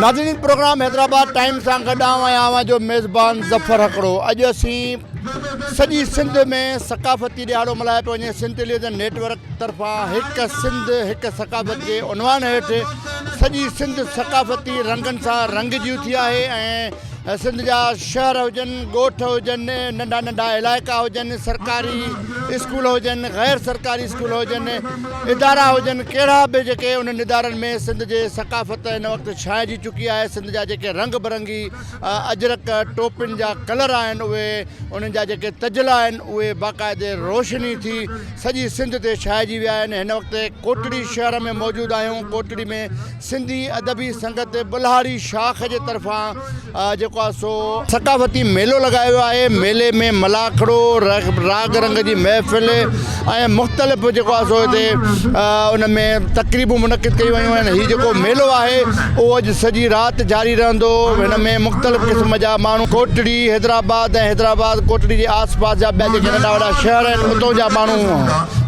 ناظرين programme Hyderabad time سان گڏ آئون آهيان اوهان جو ميزبان ظفر هڪڙو. اڄ اسين سڄي سنڌ ۾ ثقافتي ڏهاڙو ملهايو پيو وڃي. سنڌ ٽيليويزن نيٽ ورڪ طرفان هڪ سنڌ هڪ ثقافت جي عنوان هيٺ سڄي سنڌ ثقافتي رنگن سان رنگجي اٿي آهي ۽ سنڌ جا شهر هجن، ڳوٺ هجن، ننڍا ننڍا علائقا هجن، سرڪاري اسڪول هجن، غير سرڪاري اسڪول هجن، ادارا هجن، ڪهڙا به جيڪي انهن ادارن ۾ سنڌ جي ثقافت هن وقت ڇانئجي چڪي آهي، سنڌ جا جيڪي رنگ برنگي اجرڪ ٽوپين جا ڪلر آهن اهي انهن جا جيڪي تجلا آهن اهي باقاعدي روشني ٿي سڄي سنڌ تي ڇانئجي ويا آهن. هن وقت ڪوٽڙي شهر ۾ موجود آهيون، ڪوٽڙي ۾ سنڌي ادبي سنگت ٻلهاڙي شاخ جي طرفان جيڪو آهي سو ثقافتي ميلو لڳايو ويو آهي، ميلي ۾ ملاکڙو، راڳ رنگ جي محفل ۽ مختلف جيڪو آهي سو هتي ان ۾ تقريبون منعقد ڪيون ويون آهن. هي جيڪو ميلو آهي اهو اڄ سڄي رات جاري رهندو. هن ۾ مختلف قسم جا ماڻهو ڪوٽڙي، حيدرآباد ۽ حيدرآباد ڪوٽڙي جي آس پاس جا ٻيا جيڪي ننڍا وڏا شهر آهن اتان جا ماڻهو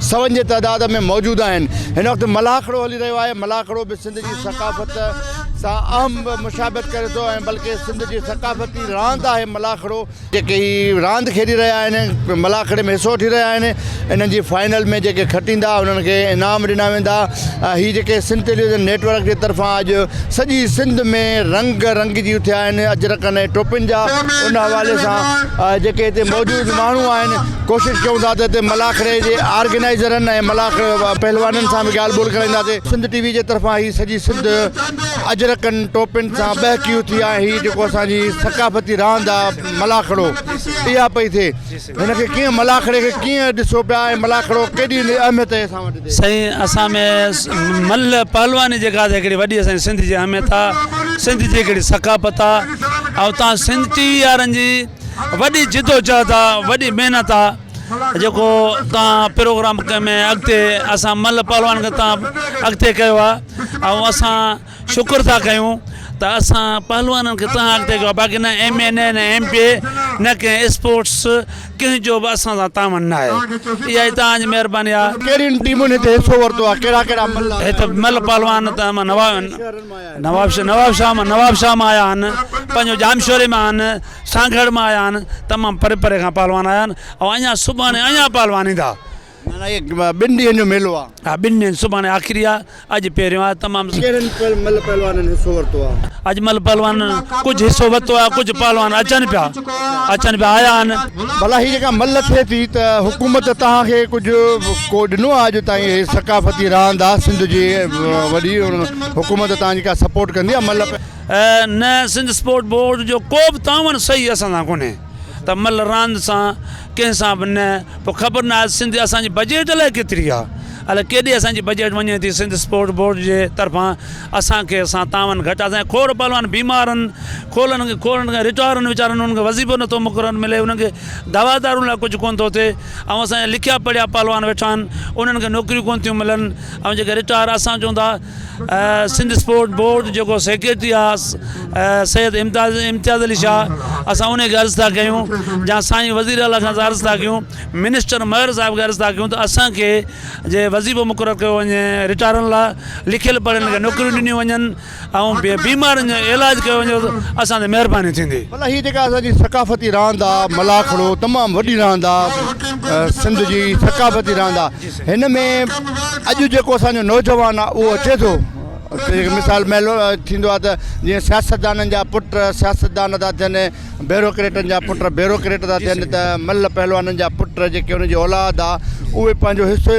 سون جي تعداد ۾ موجود آهن. هن وقت ملاکڙو هلي رهيو آهي. ملاکڙو به سنڌ جي ثقافت سان اهم مشابهت ڪري ٿو ۽ بلڪه سنڌ جي ثقافتي راند آهي ملاکڙو. جيڪي هي راند کيڏي رهيا آهن ملاکڙي ۾ حصو وٺي رهيا آهن انهن جي فائنل ۾ جيڪي کٽيندا انهن کي انعام ڏنا ويندا. هي جيڪي سنڌ ٽيليويزن نيٽ ورڪ جي طرفان اڄ سڄي سنڌ ۾ رنگ رنگجي اٿيا آهن اجرڪن ۽ ٽوپين جا ان حوالي سان جيڪي هتي موجود ماڻهو آهن ڪوشش ڪيون ٿا ته هتي ملاکڙي جي آرگنائيزرن ۽ ملاکڙي پهلوانن سان به ڳالهه ٻولهه ڪرائينداسين. سنڌ ٽي وي جي طرفان هي سڄي سنڌ اجرڪن ٽوپين سان ٻهڪي اٿي آهي. هي جيڪو اسان جي ثقافتي راند آهي ملاکڙو اها پئي ٿئي. هن کي ڪيئن ملاکڙي کي ڪيئن ڏسو پيا ۽ ملاکڙو ڪيڏي اهميت آهي اسان وٽ هتي. سائين اسان ۾ ملهه پهلواني جيڪا آهي هڪڙي وڏي اسان جي سنڌ جي اهميت آهي سنڌ جي هڪڙي ثقافت آهي ۽ تان سنڌ ٽي وي وارن جي وڏي جدوجهد آ وڏي محنت آ جيڪو تان پروگرام ۾ اڳتي اسان مل پهلوان کي تان اڳتي ڪيو آ ۽ اسان شڪر ٿا ڪيون ته اسان پهلوانن کي تان اڳتي ڪيو آ باقي نه ايم اين اي نه ايم پي اي نه ڪنهن اسپورٽس ڪنهن جو به اسان سان تعاون نه آهي اها ئي تان جي مهرباني آ. ڪهڙين ٽيمن هتي حصو ورتو آ ڪهڙا ڪهڙا مل آيا هت مل پهلوان ته نواب شاهه مان نواب شاهه مان آيا آهن پنهنجو ڄامشوري مان آهن سانگهڙ مان آيا آهن، تمام پري پري کان پهلوان آيا آهن ۽ اڃا سڀاڻي اڃا پهلوان ايندا. معنيٰ هي ٻن ڏينهن جو ميلو آ. ها ٻن ڏينهن سڀاڻي آخري آ اڄ پهريون آ تمام. ڪهڙن ملهه پهلوانن حصو ورتو آ؟ اڄ ملهه پهلوانن ڪجهه حصو ورتو آ ڪجهه پهلوان اچن پيا اچن پيا آيا آهن. ڀلا هي جيڪا ملهه ٿئي ٿي ته حڪومت توهان کي ڪجهه ڪو ڏنو آ اڄ تائين هي ثقافتي راند آ سنڌ جي وڏي حڪومت توهان جي ڪا سپورٽ ڪندي آ ملهه. نه سنڌ اسپورٽ بورڊ جو ڪو به تعاون صحيح اسان سان ڪونهي ته مل راند سان ڪنهن سان به نه پوء خبر نه آهي سنڌ اسان جي بجيٽ الائي ڪيتري آهي الائي ڪيڏي اسان جي بجيٽ وڃي ٿي سنڌ اسپورٽ بورڊ جي طرفان اسان کي اسان تعاون گهٽ اسان جا کوڙ پهلوان بيمار آهن کولن کي کوڙن کي رٽائر آهن ويچارن انهن کي وظيفو نٿو مقرر ملي انهن کي دوا دارون لاء ڪجهه ڪونه ٿو ٿئي ۽ اسان جا لکيا پڙهيا پهلوان ويٺا آهن انهن کي نوڪريون ڪونه ٿيون ملن ۽ جيڪي رٽائر اسان چون ٿا سنڌ اسپورٽ بورڊ جيڪو سيڪريٽري آ سيد امتياز امتياز علي شاهه اسان ان کي عرض ٿا ڪيون جا سائين وزير اعليٰ کان عرض ٿا ڪيون منسٽر مهر صاحب کي عرض ٿا ڪيون ته اسان کي جي وظيفو مقرر ڪيو وڃي رٽائرن لاء لکيل پڙهيل کي نوڪريون ڏنيون وڃن ۽ بيمارن جو علاج ڪيو وڃي ته اسان تي مهرباني ٿيندي. ڀلا هي جيڪا اسان جي ثقافتي راند آ ملاکڙو تمام وڏي راند آ سنڌ جي ثقافتي راند آ هن ۾ اڄ جيڪو اسان جو نوجوان آ اهو اچي ٿو مثال ميلو ٿيندو آ ته جيئن سياستدانن جا پٽ سياستدان ٿا ٿين بيوروڪريٽن جا پٽ بيوروڪريٽ ٿا ٿين ته مل پهلوانن جا پٽ جيڪي انهن جي اولاد آ اهي پنهنجو حصو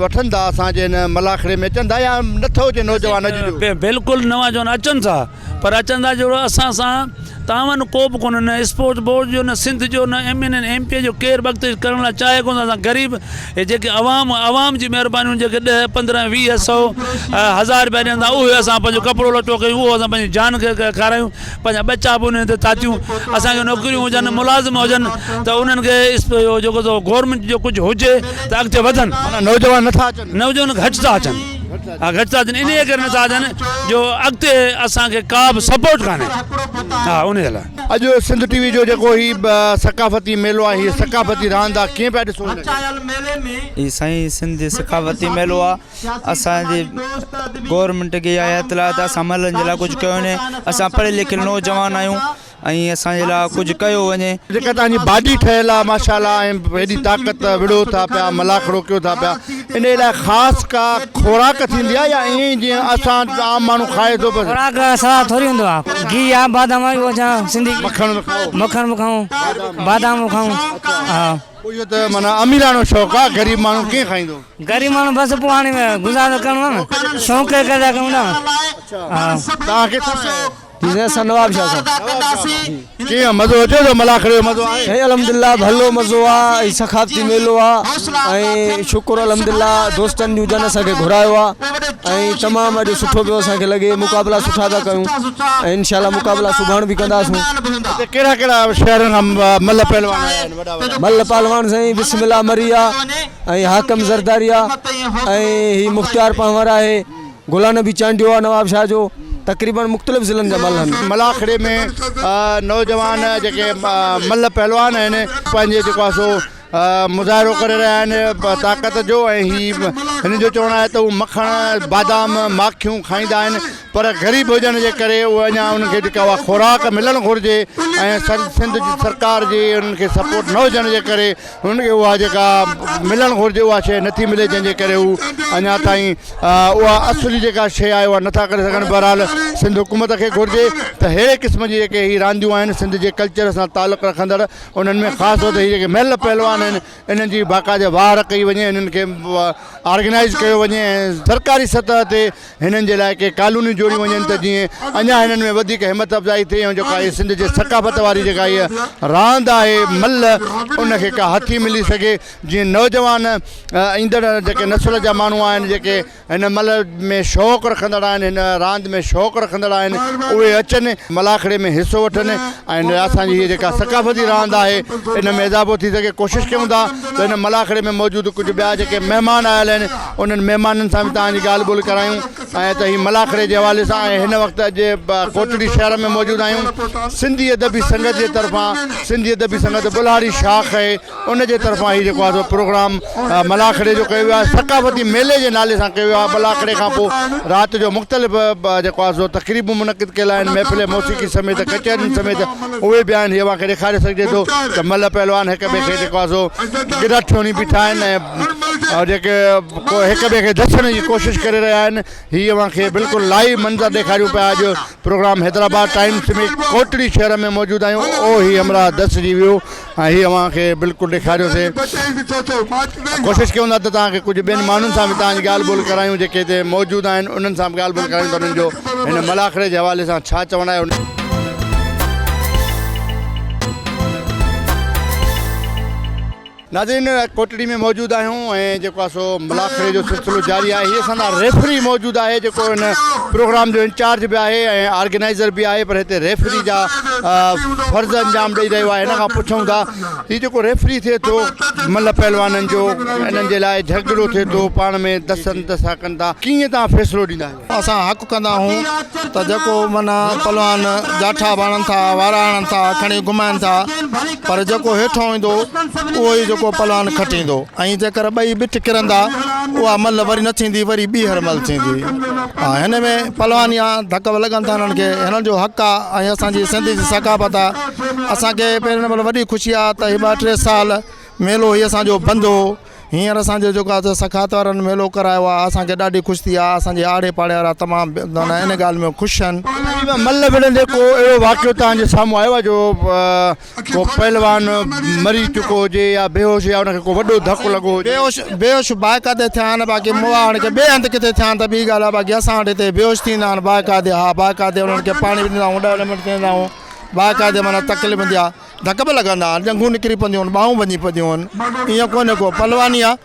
وٺن ٿا اسان جي هن ملاکڙي ۾ اچن ٿا يا نٿو اچي نوجوان اڄ جو. بلڪل نوجوان اچن ٿا پر اچن ٿا جهڙو اسان سان تعاون ڪو به ڪونهي نه اسپورٽ بورڊ جو نه سنڌ جو نه ايم اين اي نه ايم پي اي جو ڪير به اڳتي ڪرڻ لاء چاهي ڪونه ٿو اسان غريب هي جيڪي عوام عوام جي مهربانيون جيڪي ڏهه 15 20 سو هزار رپيا ڏين ٿا اهي اسان پنهنجو ڪپڙو لٽو ڪيون اهو اسان پنهنجي جان کي کارايون پنهنجا ٻچا به انهن تي تاتيون اسان کي نوڪريون هجن ملازم هجن ته انهن کي جيڪو سو گورنمينٽ جو ڪجهه هجي ته اڳتي وڌن معنيٰ نوجوان نٿا اچن نوجوان گهٽ ٿا اچن. ها گهٽ ٿا ٿين انهيء ڪري نٿا ٿين جو اڳتي اسان کي ڪا به سپورٽ ڪانهي ها انهيء لاء. اڄ سنڌ ٽي وي جو جيڪو هي ثقافتي ميلو آهي هي ثقافتي راند آهي ڪيئن پيا ڏسو هن کي؟ هي سائين سنڌ جي ثقافتي ميلو آ اسان جي گورنمينٽ کي اها اطلاع ته اسان ملن جي لاء ڪجهه ڪيو وڃي اسان پڙهيل لکيل نوجوان آهيون ۽ اسان جي لاء ڪجهه ڪيو وڃي. جيڪا توهان جي باڊي ٺهيل آ ماشاءالله ۽ هيڏي طاقت وڙهو ٿا پيا ملاکڙو ڪيو ٿا پيا انهي لاء خاص ڪا خوراڪ ٿيندي آ يا ائين ئي جيئن اسان عام ماڻهو کائي ٿو بس. خوراڪ سواد ٿوري هوندو آ گيهه آ بادام آ اهو اسان سنڌي مکڻ به کائو. مکڻ به کائون بادام به کائون ها. پوء اهو ته معنيٰ اميراڻو شوق آ غريب ماڻهو ڪيئن کائيندو. غريب ماڻهو بس پوء هاڻي گذارو ڪرڻو آ نه شوق جي ڪري ٿا ڪيون نه ها. توهان ڪٿان آيا آهيو؟ جي سائين اسان نواب شاهه سان. ڪيئن مزو اچي ٿو ملاکڙي جو مزو آهي. سائين الحمدلله ڀلو مزو آ ۽ ثقافتي ميلو آ ۽ شڪر الحمدلله دوستن جون جن اسان کي گهرايو آ ۽ تمام اڄ سٺو پيو اسان کي لڳي مقابلا سٺا پيا ڪيون ۽ انشاء الله مقابلا سڀاڻ به ڪنداسون. هتي ڪهڙا ڪهڙا شهرن کان ملهه پهلوان آيا آهن وڏا وڏا. ملهه پهلوان سائين بسم الله مري آ ۽ حاڪم زرداري آ ۽ هي مختيار پنهور آهي. غلام نبي چانڊيو آ نواب شاهه جو تقريبن مختلف ضلعن جا ملهه آهن. ملاکڙي ۾ نوجوان جيڪي ملهه پهلوان آهن پنهنجي جيڪو آهي سو مظاهرو ڪري رهيا آهن طاقت جو ۽ هي هن جو چوڻ آهي ته هو مکڻ بادام ماکيون کائيندا آهن پر غريب هجڻ جي ڪري اهي اڃا انهن کي جيڪا اها خوراڪ ملڻ گهرجي ۽ سنڌ جي سرڪار جي انهن کي سپورٽ نه هجڻ جي ڪري هنن کي اها جيڪا ملڻ گهرجي اها شيء نٿي ملي جنهن جي ڪري هو اڃا تائين اها اصلي جيڪا شيء آهي اها نٿا ڪري سگهن بهرحال سنڌ حڪومت کي گهرجي ته ههڙي قسم جي جيڪي هي رانديون آهن سنڌ جي ڪلچر سان تعلق رکندڙ انهن ۾ خاص طور تي هي جيڪي مئل پهلوان آهن انهن جي باقاعده واهر ڪئي وڃي انهن کي آرگنائز ڪيو وڃي ۽ سرڪاري سطح تي هنن جي لاء ڪي ڪالونيون جوڙيون وڃن ته جيئن اڃا هنن ۾ وڌيڪ همت افزائي ٿئي ۽ جيڪا هي سنڌ جي ثقافت واري جيڪا هيء راند آهي ملهه ان کي ڪا هٿي ملي سگهي جيئن نوجوان ايندڙ جيڪي نسل جا ماڻهو آهن جيڪي هن ملهه ۾ شوق رکندڙ آهن هن راند ۾ شوق رکندڙ آهن اهي اچن ملاکڙي ۾ حصو وٺن ۽ اسان جي هيء جيڪا ثقافتي راند آهي ان ۾ اضافو ٿي سگهي ڪوشش ڪيون ٿا ته هن ملاکڙي ۾ موجود ڪجهه ٻيا جيڪي مهمان آيل آهن انهن مهمانن سان به توهان جي ڳالهه ٻولهه ڪرايون ۽ ته هي ملاکڙي جي حوالي سان ۽ هن وقت اڄ ڪوٽڙي شهر ۾ موجود آهيون سنڌي ادبي سنگت جي طرفان سنڌي ادبي سنگت ٻلهاڙي شاخ آهي ان جي طرفان هي جيڪو آهي سو پروگرام ملاکڙي جو ڪيو ويو آهي ثقافتي ميلي جي نالي سان ڪيو ويو آهي ملاکڙي کان پوء رات جو مختلف جيڪو آهي سو تقريبون منعقد ڪيل آهن محفل موسيقي سميت ڪچهرين سميت اهي به آهن هي اوهان کي ڏيکاري سگهجي ٿو ته ملهه پهلوان هڪ ٻئي کي جيڪو آهي سو گرٺ هڻي بيٺا آهن ۽ جيڪي هڪ ٻئي کي دسڻ جي ڪوشش ڪري رهيا آهن هي اوهان کي بلڪل لائيو منظر ڏيکاريون پيا اڄ پروگرام حيدرآباد ٽائمس ۾ ڪوٽڙي شهر ۾ موجود آهيون او هي همراهه دسجي ويو ۽ هي اوهان کي بلڪل ڏيکاريوسي ڪوشش ڪيون ٿا ته توهان کي ڪجهه ٻين ماڻهن سان به توهان جي ڳالهه ٻولهه ڪرايون جيڪي هتي موجود آهن انهن سان به ڳالهه ٻولهه ڪرايون ته انهن جو هن ملاکڙي جي حوالي سان ڇا چوڻ آهي. ناظرين ڪوٽڙي ۾ موجود آهيون ۽ جيڪو آهي سو ملاکڙي جو سلسلو جاري آهي هي اسان سان ريفري موجود آهي جيڪو هن پروگرام جو انچارج به آهي ۽ آرگنائزر به آهي پر هتي ريفري جا فرض انجام ڏئي رهيو آهي هن کان پڇون ٿا هي جيڪو ريفري ٿئي ٿو ملهه پهلوانن جو انهن جي لاء جهڳڙو ٿئي ٿو پاڻ ۾ دسن دسا ڪن ٿا ڪيئن تان فيصلو ڏيندا آهيو اسان حق ڪندا آهيون ته جيڪو معنيٰ پهلوان جاٺا به هڻن ٿا وارا هڻن ٿا کڻي گهمائن ٿا پر جيڪو هيٺون ايندو اهو ئي جيڪو پهلوان کٽيندو ۽ جيڪر ٻئي ٻٽ ڪرندا اها ملهه وري نه ٿيندي وري ٻيهر ملهه ٿيندي ها هن ۾ پهلواني آ ڌڪ به لڳن ٿا هنن کي هنن جو حق آ ۽ اسان جي سنڌ جي ثقافت آ اسان کي پهرين نمبر وڏي خوشي آ ته هي ٻه ٽي سال ميلو هي اسان جو بند هو هينئر اسان جو جيڪو آهي سخات وارن ميلو ڪرايو آهي اسان کي ڏاڍي خوش ٿي آهي اسان جي آڙي پاڙي وارا تمام ان ڳالهه ۾ خوش آهن. ملهه وڙهندي ڪو اهڙو واقعو توهان جي سامهون آيو آهي جو ڪو پهلوان مري چڪو هجي يا بيهوش يا ان کي ڪو وڏو ڌڪ لڳو هجي؟ بيهوش بيهوش باقاعدي ٿيا آهن باقي مئا هاڻي ڪي ٻئي هنڌ ڪٿي ٿيا آهن ته ٻي ڳالهه آهي باقي اسان وٽ هتي بيهوش ٿيندا آهن باقاعدي ها باقاعدي انهن کي پاڻي به ڏيندا آهيون ڏهه منٽ ٿيندا آهيون باقاعدي معنيٰ تڪليف هوندي آهي. ڌڪ به لڳندا آهن، ڄنگهون نڪري پونديون آهن، ٻانهون ڀڃي پونديون آهن، ائين ڪونهي ڪو پهلواني آهي،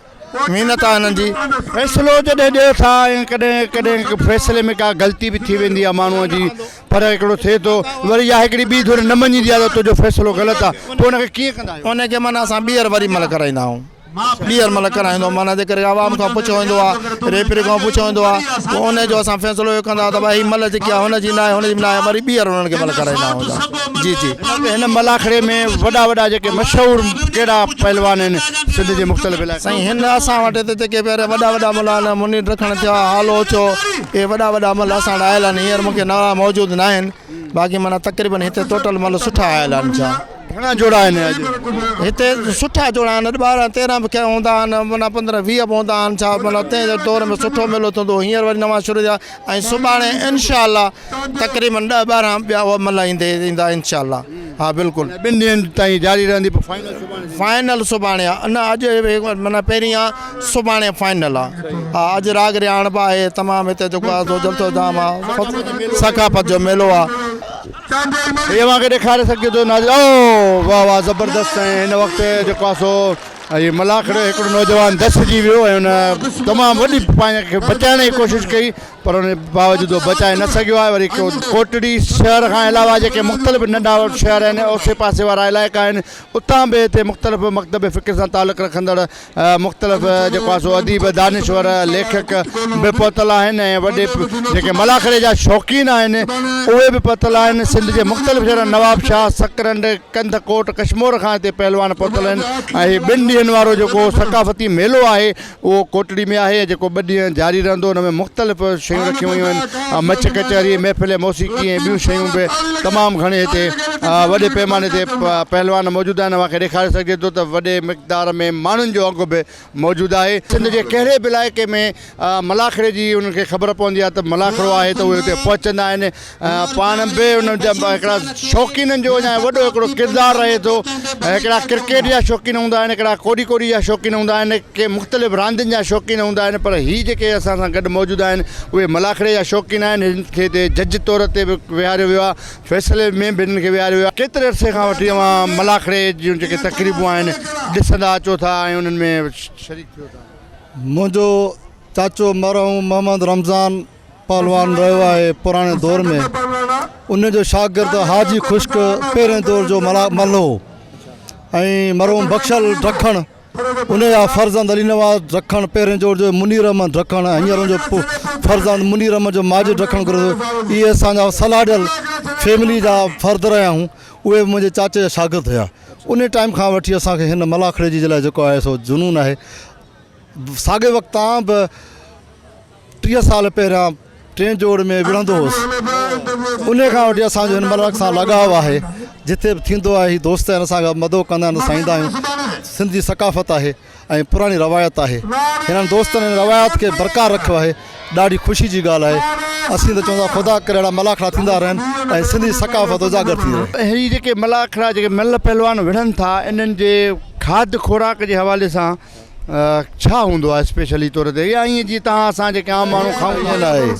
محنت آهي هنن جي. فيصلو جڏهن ڏيو ٿا ۽ ڪڏهن ڪڏهن فيصلي ۾ ڪا غلطي به ٿي ويندي آهي ماڻهوء جي پر هڪڙو ٿئي ٿو وري يا هڪڙي ٻي ڌر نه مڃيندي آهي ته تنهنجو فيصلو غلط آهي پوء ان کي ڪيئن ڪندا آهيو؟ ان کي معنيٰ اسان ٻيهر وري ملهه ڪرائيندا آهيون. ٻيهر ملهه ڪرائيندو معنيٰ جيڪڏهن عوام کان پڇيو ويندو آهي ريفري کان پڇيو ويندو آهي پوء ان جو اسان فيصلو اهو ڪندا ته ڀائي هي ملهه جيڪي آهي هن جي ناهي هن جي به ناهي وري ٻيهر انهن کي ملهه ڪرائيندا آهيون جي جي. هن ملاکڙي ۾ وڏا وڏا جيڪي مشهور ڪهڙا پهلوان آهن سنڌ جي مختلف علائقن سائين هن اسان وٽ هتي جيڪي پهرين وڏا وڏا ملهه آهن منير ڊکڻ ٿيا هالو ٿيو اهي وڏا وڏا ملهه اسان وٽ آيل آهن هينئر مون کي نالا موجود ناهن باقي معنيٰ تقريبن هتي ٽوٽل ملهه سٺا آيل آهن ڇا. گهڻا جوڙا آهن اڄ؟ هتي سٺا جوڙا آهن 12 13 به هوندا آهن معنيٰ 15 20 به هوندا آهن ڇا معنيٰ تنهن جي دور ۾ سٺو ميلو ٿيندو هو هينئر وري نوان شروع ٿيا ۽ سڀاڻي انشاء الله تقريبن 10 12 ٻيا اهي ملهه ايندي ايندا انشاء الله ها بلڪل. ٻن ڏينهن تائين جاري رهندي پوء فائنل سڀاڻي ٿيندي. فائنل سڀاڻي آهي نه اڄ معنيٰ پهرين آهي سڀاڻي فائنل آهي ها اڄ راڳ رهاڻ به آهي تمام هتي جيڪو آهي سو جلسو جام آهي ثقافت جو ميلو آهي. هي اوهان کي ڏيکاري سگهجي ٿو ناظرين او واه واه زبردست ۽ هن وقت جيڪو آهي سو هي ملاکڙو هڪڙو نوجوان دسجي ويو ۽ ان تمام وڏي پنهنجي کي بچائڻ جي ڪوشش ڪئي پر ان باوجود هو بچائي نه سگهيو آهي وري ڪوٽڙي شهر کان علاوه جيڪي مختلف ننڍا شهر آهن اوسي پاسي وارا علائقا آهن اتان به هتي مختلف مڪتب فڪر سان تعلق رکندڙ مختلف جيڪو آهي سو اديب، دانشور، ليکڪ به پهتل آهن ۽ وڏي جيڪي ملاکڙي جا شوقين آهن اهي به پهتل آهن سنڌ جي مختلف شهرن نواب شاهه، سڪرنڊ، ڪنڌڪوٽ، ڪشمور کان هتي پهلوان پهتل آهن ۽ هي ٻن ڏينهن وارو جيڪو ثقافتي ميلو آهي اهو ڪوٽڙي ۾ آهي جيڪو ٻه ڏينهن جاري رهندو ان ۾ مختلف شيون رکيون ويون آهن مچ ڪچهري، محفل موسيقي ۽ ٻيون شيون به تمام گهڻي هتي وڏي پيماني تي پهلوان موجود آهن اوهان کي ڏيکاري سگهجي ٿو ته وڏي مقدار ۾ ماڻهن جو انگ به موجود آهي. سنڌ جي ڪهڙي به علائقي ۾ ملاکڙي جي انهن کي خبر پوندي آهي ته ملاکڙو آهي ته اهي اتي پهچندا آهن پاڻ به انهن جا هڪڙا شوقينن جو اڃا وڏو هڪڙو ڪردار رهي ٿو هڪڙا ڪرڪيٽ جا شوقين هوندا آهن هڪڙا ڪوڏي ڪوڏي جا شوقين هوندا آهن ڪي مختلف راندين جا شوقين هوندا آهن پر هي جيڪي اسان سان گڏ موجود آهن اهي ملاکڙي جا شوقين آهن هن کي هتي جج طور تي به ويهاريو ويو آهي فيصلي ۾ به هنن کي ويهاريو ويو آهي. ڪيتري عرصي کان وٺي اوهان ملاکڙي جون جيڪي تقريبون آهن ڏسندا اچو ٿا ۽ انهن ۾ شريڪ ٿيو ٿا؟ منهنجو چاچو مرحوم محمد رمضان پهلوان رهيو آهي پراڻي دور ۾ ان جو شاگرد حاجي خشڪ پهرين دور جو ملهه هو ۽ مرحوم بخشل ڊکڻ ان جا فرزند علي نواز ڊکڻ پهرين جوڙ جو منير احمد ڊکڻ ۽ هينئر ان جو فرزند منير احمد جو ماجد ڊکڻ ڪري ٿو اهي اسان جا سلهاڙيل فيملي جا فرد رهيا آهيون اهي به منهنجي چاچي جا شاگرد هيا ان ٽائيم کان وٺي اسان کي هن ملاکڙي جي لاء جيڪو آهي سو جنون آهي ساڳي وقت آن به 30 سال پهريان ٽئين جوڙ ۾ وڙهندو هوس. انهيء کان وٺي اسان جو هن ملڪ سان لڳاء آهي. جتي به ٿيندو آهي هي دوست آهن اسان کي مدعو ڪندا آهن اسان ايندا آهيون. سنڌ جي ثقافت آهي ۽ پراڻي روايت آهي. هنن دوستن هن روايت کي برقرار رکيو آهي. ڏاڍي خوشي جي ڳالهه آهي. اسين ته چون ٿا خدا ڪري اهڙا ملاکڙا ٿيندا رهن ۽ سنڌ جي ثقافت اجاگر ٿيندي رهي. هي جيڪي ملاکڙا جيڪي ملهه پهلوان وڙهن ٿا انهن جي کاڌ خوراڪ جي حوالي سان ڇا هوندو آهي اسپيشلي طور تي يا ائين جيئن توهان اسان جيڪي عام ماڻهو کائون ائين نه آهي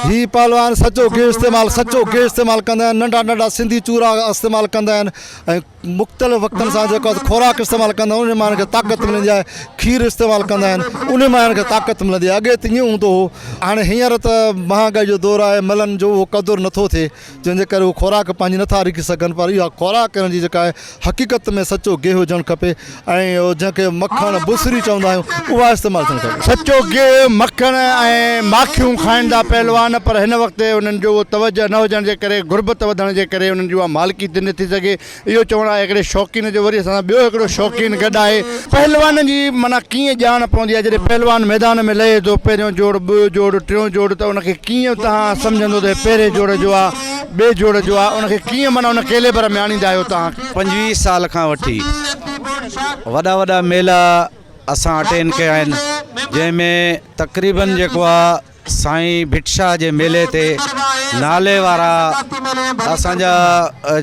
هي پهلوان سچو گيهه استعمال سچو گيهه استعمال ڪندا آهن ننڍا ننڍا سنڌي چورا استعمال ڪندا آهن ۽ مختلف وقتن سان جيڪو آهي خوراڪ استعمال ڪندا آهن ان مان هن کي طاقت ملندي آهي کير استعمال ڪندا آهن ان مان هن کي طاقت ملندي آهي اڳي ته ائين هوندو هو هاڻي هينئر ته مهانگائي جو دور آهي ملن جو اهو قدر نٿو ٿئي جنهن جي ڪري هو خوراڪ پنهنجي نٿا رکي سگهن پر اها خوراڪ هنن جي جيڪا آهي حقيقت ۾ سچو گيهه هجڻ کپي ۽ جنهن کي مکڻ بصري چوندا آهيون اها استعمال ٿيڻ کپي. سچو گيهه، مکڻ ۽ ماکيون کائن ٿا پهلوان پر هن وقت انهن جو اهو توجهه نه هجڻ جي ڪري غربت وڌڻ جي ڪري انهن جي اها مالڪي نه ٿي سگهي اهو چوڻ آهي هڪڙي شوقين جو وري اسان سان ٻيو هڪڙو شوقين گڏ آهي. پهلوانن جي معنيٰ ڪيئن ڄاڻ پوندي آهي جڏهن پهلوان ميدان ۾ لهي ٿو پهريون جوڙ ٻيو جوڙ ٽيون جوڙ ته ان کي ڪيئن توهان سمجهندو ته هي پهرين جوڙ جو آهي ٻئي جوڙ جو آهي ان کي ڪيئن معنيٰ ان ڪيليبر ۾ آڻيندا آهيو توهان. 25 سال کان وٺي وڏا وڏا ميلا اسان اٽينڊ ڪيا آهن جنهن ۾ تقريبن جيڪو آهي سائين ڀٽ شاهه جي ميلي تي نالي وارا اسان جا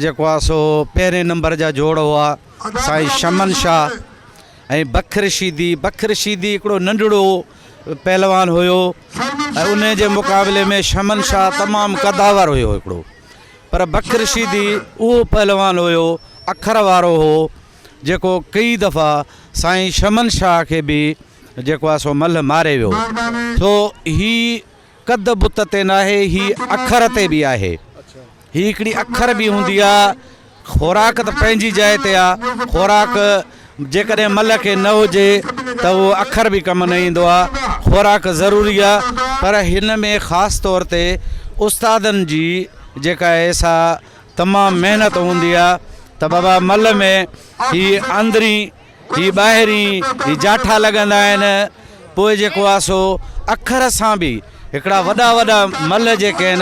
جيڪو آ سو پهرين نمبر جا جوڙ هئا سائين شمن شاهه ۽ بکر شيدي بکر شيدي هڪڙو ننڍڙو پهلوان هيو ۽ ان جي مقابلي ۾ شمن شاهه تمام قداور هيو هڪڙو پر بکر شيدي اهو پهلوان هيو اکر وارو هو جيڪو ڪئي دفعا سائين شمن شاهه کي به جيڪو آهي سو ملهه ماري ويو. سو هي قد بت تي ناهي هي اکر تي به آهي. هي هڪڙي اکر به هوندي آ. خوراڪ ته پنهنجي جاء تي آ. خوراڪ جيڪڏهن ملهه کي نه هجي ته اهو اکر به ڪم نه ايندو آ. خوراڪ ضروري آ پر هن ۾ خاص طور تي استادن جي جيڪا آهي سا تمام محنت هوندي آ ته بابا ملهه ۾ هي اندرين هي ٻاهرين هي جاٺا لڳندا آهن پوء جيڪو آ سو اکر سان به هڪڙا وڏا وڏا ملهه جيڪي آهن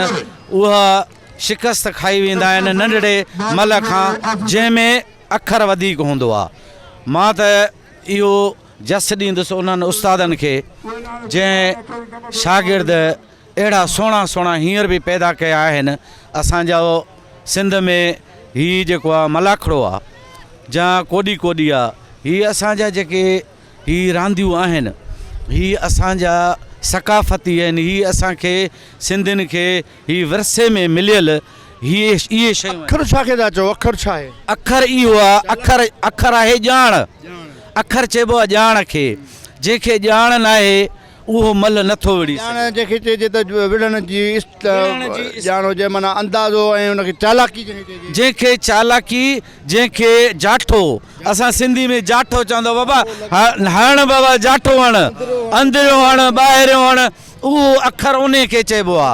اها شڪست کائي ويندا آهن ننڍڙي ملهه کان جنهن ۾ اکر وڌيڪ هوندو آ. مان ته اهو جس ڏيندس انهن استادن کي جنهن شاگرد اهڙا سهڻا سهڻا هينئر به پيدا ڪيا آهن. اسان جو سنڌ ۾ هي جيڪو آ ملاکڙو آ جا ڪوڏي ڪوڏي آ هي اسان جا جيڪي هي رانديون آهن هي اسان جا ثقافتي آهن هي اسان کي سنڌين کي هي ورثي ۾ مليل هي اهي شيون آهن. اکر ڇا کي ٿا چئو؟ اکر ڇا آهي؟ اکر اهو آ اکر اکر آهي ڄاڻ اکر چئبو آ ڄاڻ کي جنهن کي ڄاڻ ناهي اهو ملهه نه ٿو وڙهي سگهي. ڄاڻ جنهن کي چئجي ته وڙهڻ جي ڄاڻ هجي معنيٰ اندازو ۽ ان کي چالاڪي جنهن کي چئجي. جنهن کي چالاڪي جنهن کي جاٺو اسان سنڌي ۾ جاٺو چوندا بابا هڻ بابا جاٺو هڻ اندريون هڻ ٻاهريون هڻ اهو اکر انهي کي چئبو آ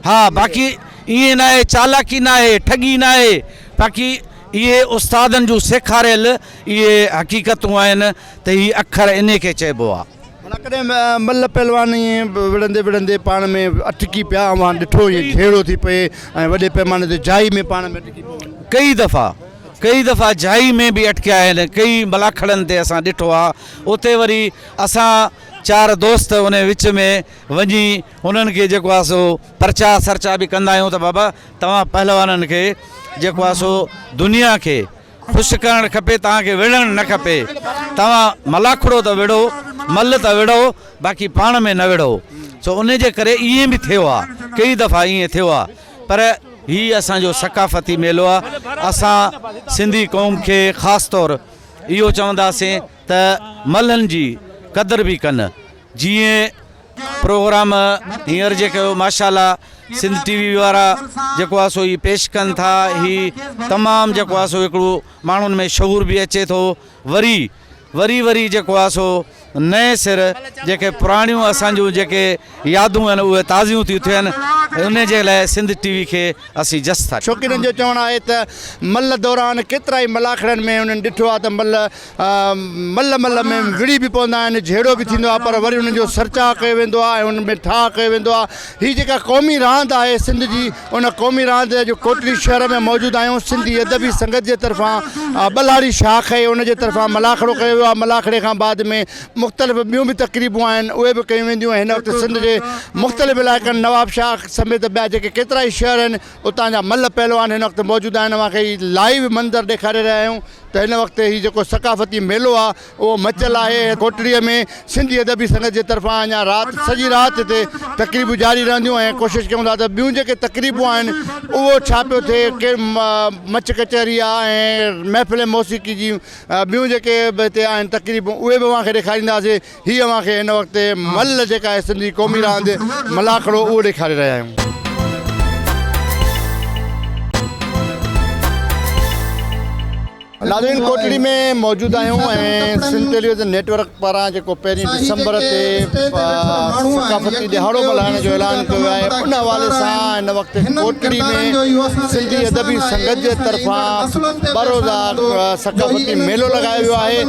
ها باقي ائين ناهي چالاڪي ناهي ٺڳي ناهي باقي اهي استادن جون سيکاريل اهي حقيقتون آهن ته هي اکر انهي کي چئبو آ. ڀلا ڪڏهن ملهه پهلوان ائين وڙهندي وڙهندي پاڻ ۾ اٽڪي پيا اوهان ڏٺو ائين جهيڙو ٿي پئي ۽ وڏي پيماني تي جائي ۾ پاڻ ۾ اٽڪي پون. ڪئي دفعا ڪئي دفعا جائي ۾ به اٽڪيا آهن ڪئي ملاکڙن تي اسان ڏٺو آ اتي وري اسان چار دوست ان وچ ۾ وڃي انهن کي جيڪو آ سو پرچاء سرچاء به ڪندا آهيون ته بابا توهان پهلوانن کي جيڪو آ سو دنيا کي خوش ڪرڻ کپي توهان کي وڙهڻ نه کپي توهان ملاکڙو ته وڙهو ملهه ته وڙهو باقي پاڻ ۾ نه وڙهو سو ان جي ڪري ائين به ٿيو آ ڪئي دفعا ائين ٿيو آ پر هي اسان جو ثقافتي ميلو آ اسان سنڌي قوم کي خاص طور اهو چونداسين ته ملهن جي قدر به ڪن جيئن پروگرام هينئر جيڪو ماشاء الله سنڌ ٽي وي وارا جيڪو آ سو هي پيش ڪن ٿا هي تمام جيڪو آ سو هڪڙو ماڻهن ۾ شعور به اچي ٿو وري وري وري جيڪو آ سو نئين سر جيڪي پراڻيون اسان جون جيڪي يادون آهن اهي تازيون ٿيون ٿين ان جي لاء سنڌ ٽي وي کي اسين جس ٿا ڏيون. شوقينن جو چوڻ آهي ته ملهه دوران ڪيترائي ملاکڙن ۾ انهن ڏٺو آهي ته ملهه ملهه ملهه ۾ وڙهي به پوندا آهن، جهيڙو به ٿيندو آهي پر وري انهن جو سرچاء ڪيو ويندو آهي ۽ انهن ۾ ٺاهه ڪيو ويندو آهي. هي جيڪا قومي راند آهي سنڌ جي ان قومي راند اڄ ڪوٽڙي شهر ۾ موجود آهيون سنڌي ادبي سنگت جي طرفان ٻلهاڙي شاخ آهي ان جي طرفان ملاکڙو ڪيو ويو آهي ملاکڙي کان بعد ۾ مختلف ٻيون به تقريبون آهن اهي به ڪيون وينديون ۽ هن وقت سنڌ جي مختلف علائقن نوابشاهه سميت ٻيا جيڪي ڪيترائي شهر آهن اتان جا ملهه پهلوان هن وقت موجود آهن اوهان کي هي لائيو منظر ڏيکاري رهيا آهيون ته هن وقت هي جيڪو ثقافتي ميلو آهي اهو مچل آهي ڪوٽڙي ۾ سنڌي ادبي سنگت جي طرفان اڃا رات سڄي رات هتي تقريبون جاري رهنديون ۽ ڪوشش ڪيون ٿا ته ٻيون جيڪي تقريبون آهن اهو ڇا پيو ٿئي ڪي مچ ڪچهري آهي ۽ محفل موسيقي جي ٻيون جيڪي به هتي آهن تقريبون اهي به اوهان کي ڏيکارينداسين هي اوهان کي هن وقت ملهه جيڪا آهي سنڌ جي قومي راند ملاکڙو اهو ڏيکاري رهيا آهيون. ناظرين ڪوٽڙي ۾ موجود آهيون ۽ سنڌ ٽيليويزن نيٽ ورڪ پاران جيڪو پهرين ڊسمبر تي ثقافتي ڏهاڙو ملهائڻ جو اعلان ڪيو ويو آهي ان حوالي سان هن وقت ڪوٽڙي ۾ سنڌي ادبي سنگت جي طرفان ٻه روزا ثقافتي ميلو لڳايو ويو آهي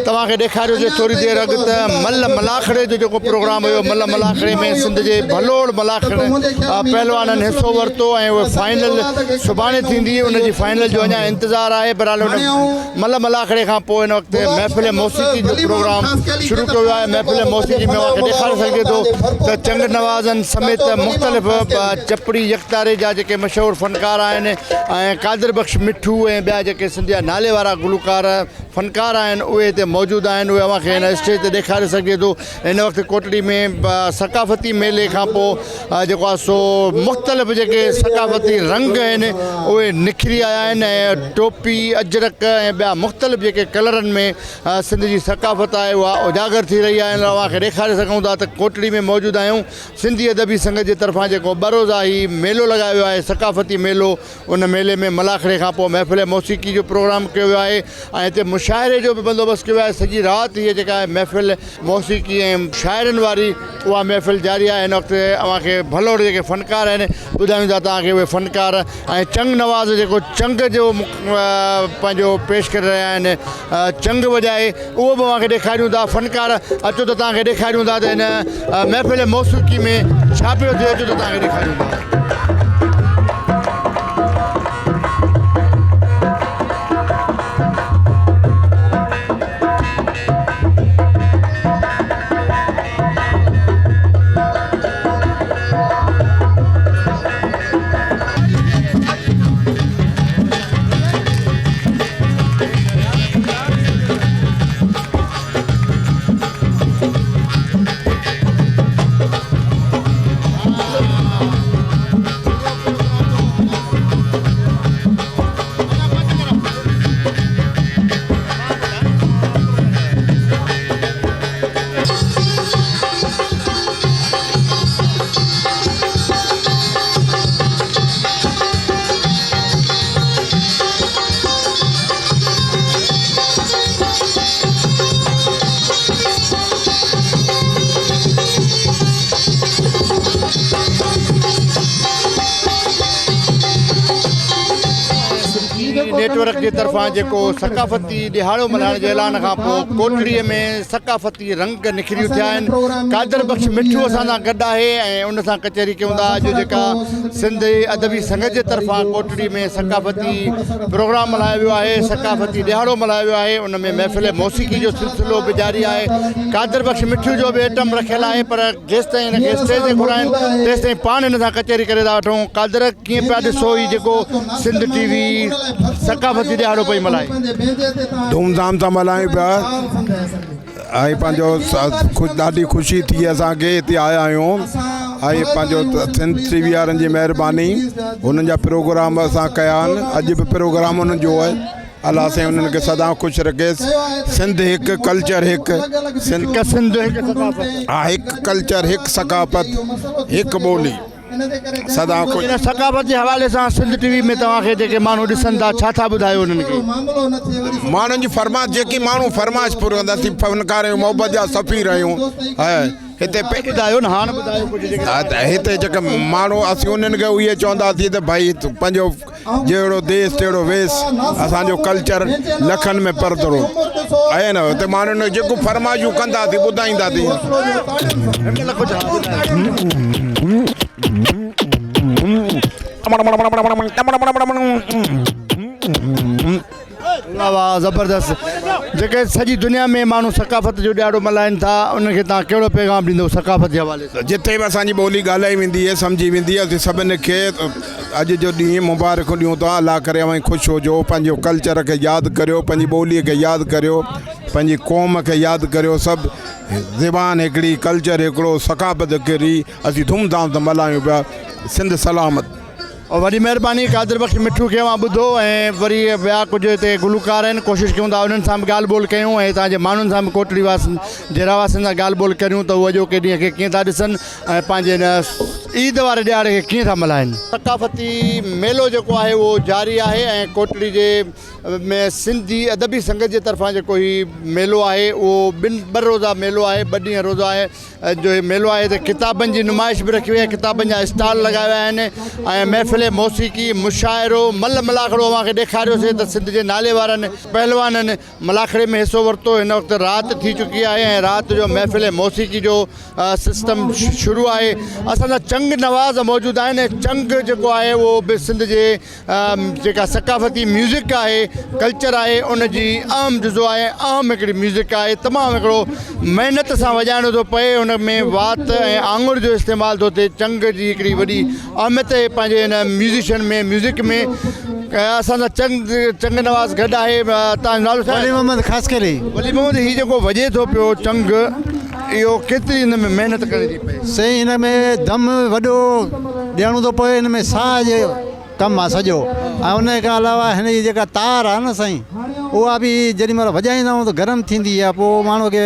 توهان کي ڏيکاريوسي ٿوري دير اڳ ته ملهه ملاکڙي جو جيڪو پروگرام هيو ملهه ملاکڙي ۾ سنڌ جي ڀلوڙ ملاکڙ پهلوانن حصو ورتو ۽ اهي فائنل سڀاڻي ٿيندي ان جي فائنل جو اڃا انتظار آهي بهرحال ان ملهه ملاکڙي کان پوء هن وقت محفل موسيقي جو پروگرام شروع ڪيو ويو آهي محفل موسيقي ۾ اوهان کي ڏيکاري سگهجي ٿو ته چنگ نوازن سميت مختلف چپڙي يڪتاري جا جيڪي مشهور فنڪار آهن ۽ قادر بخش مٺو ۽ ٻيا جيڪي سنڌ جا نالي وارا گلوڪار فنڪار آهن اهي هتي موجود آهن اهي اوهان کي هن اسٽيج تي ڏيکاري سگهجي ٿو هن وقت ڪوٽڙي ۾ ثقافتي ميلي کان پوء جيڪو آهي سو مختلف جيڪي ثقافتي رنگ آهن اهي نکري آيا آهن ۽ ٽوپي اجرڪ ۽ ٻيا مختلف جيڪي ڪلرن ۾ سنڌ جي ثقافت آهي اها اجاگر ٿي رهي آهي اوهان کي ڏيکاري سگهون ٿا ته ڪوٽڙي ۾ موجود آهيون سنڌي ادبي سنگت جي طرفان جيڪو ٻه روزا هي ميلو لڳايو ويو آهي ثقافتي ميلو ان ميلي ۾ ملاکڙي کان پوء محفل موسيقي جو پروگرام ڪيو ويو آهي ۽ هتي. مشاعري جو به بندوبست ڪيو آهي سڄي رات هيء جيڪا آهي محفل موسيقي ۽ شاعرن واري اها محفل جاري آهي هن وقت اوهان کي ڀلوڙ جيڪي فنڪار آهن ٻڌايون ٿا توهان کي اهي فنڪار ۽ چنگ نواز جيڪو چنگ جو پنهنجو پيش ڪري رهيا آهن چنگ وڄائي اهو به اوهان کي ڏيکاريون ٿا فنڪار اچو ته توهان کي ڏيکاريون ٿا ته هن محفل موسيقي ۾ ڇا پيو ٿئي اچو ته توهان کي ڏيکاريون ٿا. نيٽ ورڪ جي طرفان جيڪو ثقافتي ڏهاڙو ملهائڻ جي اعلان کان پوء ڪوٽڙي ۾ ثقافتي رنگ نکري اٿيا آهن قادر بخش مٺو اسان سان گڏ آهي ۽ ان سان ڪچهري ڪيون ٿا اڄ جيڪا سنڌ ادبي سنگت جي طرفان ڪوٽڙي ۾ ثقافتي پروگرام ملهايو ويو آهي ثقافتي ڏهاڙو ملهايو ويو آهي ان ۾ محفل موسيقي جو سلسلو به جاري آهي قادر بخش مٺو جو به ايٽم رکيل آهي پر جيستائين هن کي اسٽيج تي گهرائن تيستائين پاڻ هن سان ڪچهري ڪري ٿا وٺون قادر ڪيئن پيا ڏسو هي جيڪو سنڌ ٽي وي ثقافتي ڏهاڙو پئي ملهائي. ڌوم ڌام سان ملهايون پيا ۽ پنهنجو ڏاڍي خوشي ٿي اسان کي هتي آيا آهيون ۽ پنهنجو سنڌ ٽي وي وارن جي مهرباني هنن جا پروگرام اسان ڪيا آهن اڄ به پروگرام انهن جو آهي الله سائين انهن کي سدا خوش رکي سنڌ هڪ ڪلچر هڪ هڪ سنڌ هڪ ثقافت ها هڪ ڪلچر هڪ ثقافت هڪ ٻولي سدا خوش. ان ثقافت جي حوالي سان سنڌ ٽي وي ۾ توهان کي جيڪي ماڻهو ڏسن ٿا ڇا ٿا ٻڌايو انهن کي. ماڻهن جي فرمائش جيڪي ماڻهو فرمائش پوري ڪندا اسين فنڪار آهيون محبت جا سفير آهيون هتي ٻڌايو نه هاڻ ٻڌايو ڪجهه جيڪي هتي جيڪي ماڻهو اسين انهن کي اهي چونداسين ته ڀائي پنهنجو جهڙو ديس تهڙو ويس اسان جو ڪلچر لکن ۾ پردرو آهي نه هتي ماڻهن جيڪو فرمائشون ڪنداسين ٻڌائينداسين. واھ واھ زبردست جيڪي سڄي دنيا ۾ ماڻهو ثقافت جو ڏهاڙو ملهائن ٿا انهن کي توهان ڪهڙو پيغام ڏيندو ثقافت جي حوالي سان. جتي به اسان جي ٻولي ڳالهائي ويندي آهي سمجهي ويندي آهي اسين سڀني کي اڄ جو ڏينهن مبارڪون ڏيون ٿا الله ڪري اوهين خوش هجو پنهنجو ڪلچر کي ياد ڪريو پنهنجي ٻولي کي ياد ڪريو پنهنجي قوم کي ياد ڪريو سڀ زبان هڪڙي ڪلچر هڪڙو ثقافت هڪڙي اسين ڌوم ڌام سان ملهايون پيا سنڌ سلامت. وڏي مهرباني قادر بخش مٺو کي اوهان ٻڌو ۽ وري ٻيا ڪجهه هتي گلوڪار آهن ڪوشش ڪيون ٿا انهن سان به ڳالهه ٻولهه ڪيون ۽ هتان جي ماڻهن سان به ڪوٽڙي واسين جي رهواسين سان ڳالهه ٻولهه ڪريون ته هو اڄوڪي ڏينهن کي ڪيئن ٿا ڏسن ۽ پنهنجي هن عيد واري ڏهاڙي کي ڪيئن ٿا ملهائن. ثقافتي ميلو جيڪو آهي اهو جاري آهي ۽ ڪوٽڙي جي ۾ سنڌي ادبي سنگت جي طرفان جيڪو هي ميلو آهي اهو ٻن ٻه روزا ميلو آهي ٻه ڏينهن روزا آهي جو هي ميلو آهي هتي ڪتابن جي نمائش به رکي وئي آهي ڪتابن جا اسٽال لڳايا ويا آهن ۽ محفل موسيقي مشاعرو مل ملاکڙو اوهان کي ڏيکاريوسي ته سنڌ جي نالي وارن پهلوانن ملاکڙي ۾ حصو ورتو هن وقت رات ٿي چڪي آهي ۽ رات جو محفل موسيقي جو سسٽم شروع آهي اسان سان چنگ نواز موجود آهن ۽ چنگ جيڪو آهي اهو به سنڌ جي جيڪا ثقافتي ميوزڪ آهي ڪلچر آهي ان جي اهم جزو آهي اهم هڪڙي ميوزڪ آهي تمام هڪڙو محنت سان وڄائڻو ٿو پئي ان ۾ وات ۽ آڱر جو استعمال ٿو ٿئي چنگ جي هڪڙي وڏي اهميت آهي پنهنجي هن ميوزيشن ۾ ميوزڪ ۾ اسان سان چنگ چنگ نواز گڏ آهي تان جو نالو ڇا ولي محمد خاصخيلي. ولي محمد هي جيڪو وڄي ٿو پيو چنگ اهو ڪيتري هن ۾ محنت ڪرڻي ٿي پئي. سائين هن ۾ دم وڏو ڏيڻو ٿو پوي هن ۾ ساهه جو ڪم آ سڄو ۽ ان کان علاوه هن جي جيڪا تار آ نه سائين اها به جيڏي مهل وڄائيندا آهيون ته گرم ٿيندي آ پوء ماڻهو کي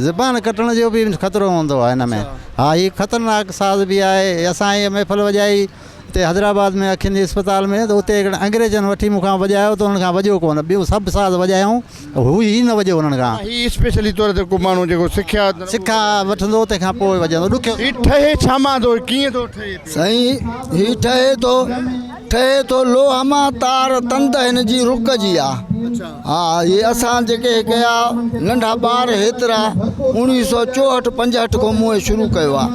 زبان ڪٽڻ جو به خطرو هوندو آ هن ۾ ها هي خطرناڪ ساز به آهي اسان هي محفل وڄائي. هتي حيدرآباد ۾ اکين جي اسپتال ۾ ته اتي هڪڙن انگريزن وٺي مون کان وڄايو ته انهن کان وڄيو ڪونه ٻيون سڀ ساز وڄايائون هو هي نه وڄيو انهن کان. هي اسپيشلي طور تي ڪو ماڻهو جيڪو سکيا. سکيا وٺندو تنهن کان پوء وڄندو ڏکيو. هي ٺهي ڇا مان ٿو ڪيئن ٿو ٺهي پيو. سائين هي ٺهي ٿو ٺهي ٿو لوهه مان تار تند هن جي رڪ جي آ ها هي اسان جيڪي ڪيا ننڍا ٻار هيترا 1964 65 کان مون هي شروع ڪيو آ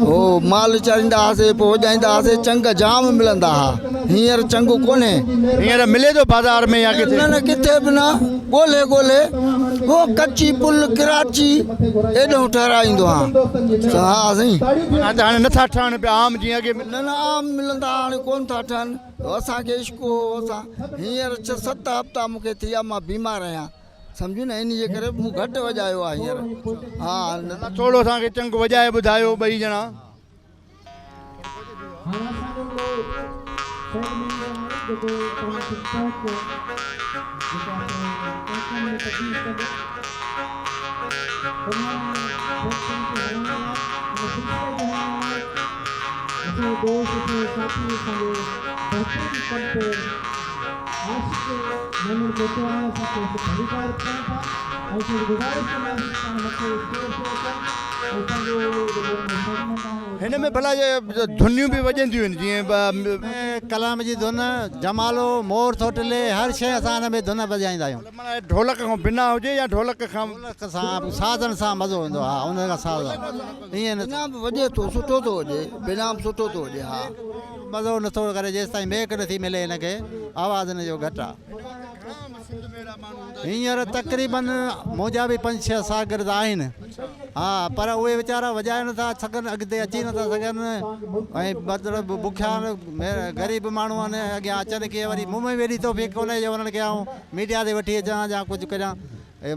هو مال چاريندا هئاسي پوء وڄائيندا هئاسي چنگ جام ملندا ها هينئر چنگ ڪونهي. هينئر ملي ٿو بازار ۾ يا ڪٿي؟ نه نه ڪٿي به نه ڳولهي ڳولهي هو ڪچي پل ڪراچي ايڏهون ٺهرائيندو هان ها سائين. معنيٰ ته هاڻي نٿا ٺهن پيا عام جيئن اڳي نه نه عام ملندا ها هاڻي ڪونه ٿا ٺهن اسان کي عشق هو اسان هينئر ڇهه ست هفتا مون کي ٿي ويا مان بيمار آهيان سمجهو نه انهي جي ڪري مون گهٽ وڄايو آهي هينئر ها نه ته ٿورو اسان کي چنگ وڄائي ٻڌايو ٻئي ڄڻا. هن ۾ ڀلا ڌنيون به وڄنديون آهن جيئن. ڪلام جي ڌن، جمالو، مور ٿو ٽلي، هر شيء اسان هن ۾ ڌن وڄائيندا آهيون. معنيٰ ڍولڪ کان بنا هجي يا ڍولڪ کان. ڍولڪ سان سازن سان مزو ايندو آهي ان کان ساز ائين نه. بنا به وڄي ٿو سٺو ٿو وڄي بنا به سٺو ٿو وڄي ها. مزو نٿو ڪري جيستائين ميڪ نٿي ملي هن کي آواز هن جو گهٽ آ. هينئر تقريبن منهنجا به پنج ڇهه شاگرد آهن ها پر اهي ويچارا وڄائي نٿا سگهن اڳتي اچي نٿا سگهن ۽ مطلب بکيا غريب ماڻهو آهن اڳيان اچن ڪيئن وري مون ۾ به ايڏي توفيق ڪونهي جو انهن کي آئون ميڊيا تي وٺي اچان يا ڪجهه ڪريان